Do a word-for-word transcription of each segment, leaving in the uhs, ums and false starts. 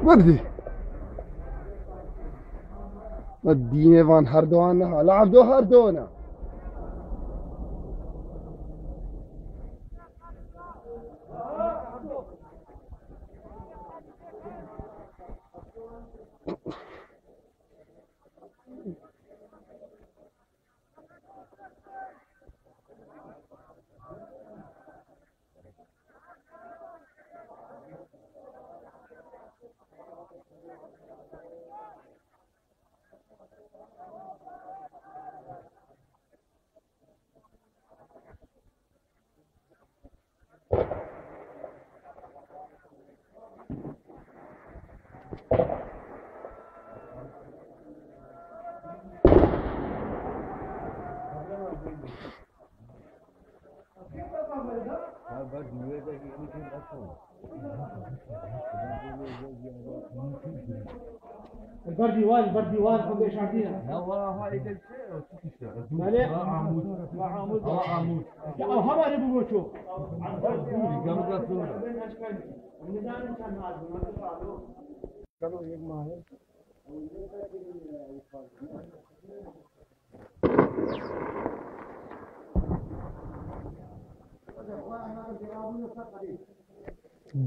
Werdî. Dînê van her duan niha. La evdo her duana. Ber dîwan, ber dîwan, xwe vêşartîne. Ya, wala, ha, êdî şey, o çi tişt e? Belê. Ha, amûd. Ha, amûd. Ya, ew hevalê bû ço. Gel, gel, gel.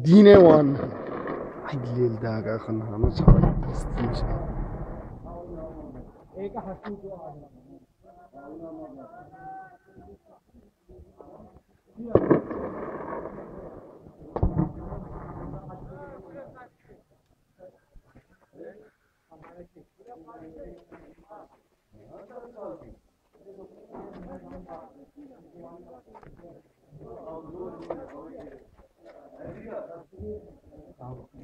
Dînê wan. Ay, lêl daga xwe niha, me çawa pestî me çawa.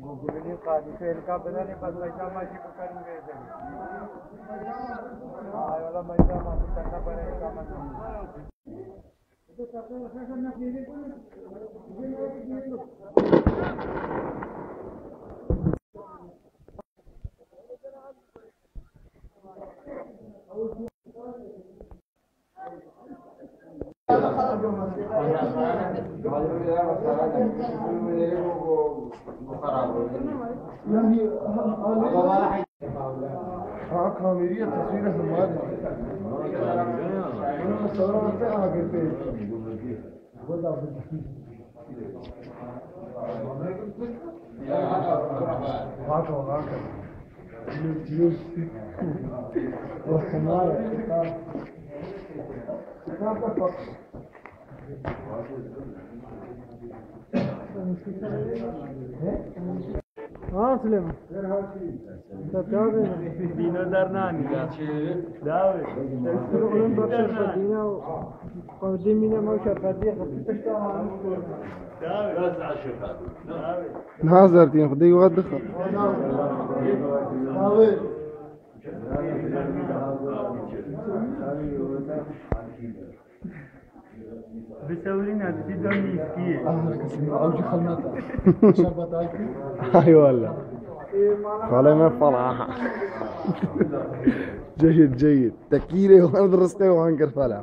Gogoyê qadî fêlka bidanê, bes meyda ma jî bikarin vêdin. Ay, wala meyda ma, tu teka bere êka ma. Ha, kameriye, tasvire hemade. Sonra te agirte. Haka, haka. Yok, yok. Bak, bunlar ya. Ha, Süleyman. Tabii abi. Dîno dernanî. Dawe. Onun bakışa dîna o. Qavdî mîne ma şefadiye. Dawe. Niha zertîn xwedê wa dixe. Dawe. Bisewrîne, didî dom nîskî ye. Ah, herkes avcı xelnata. Şerbet ayki. Ay wala. Xalê me felaha. Ceyid, ceyid. Tekîrê wan di rizqê wan kir fela.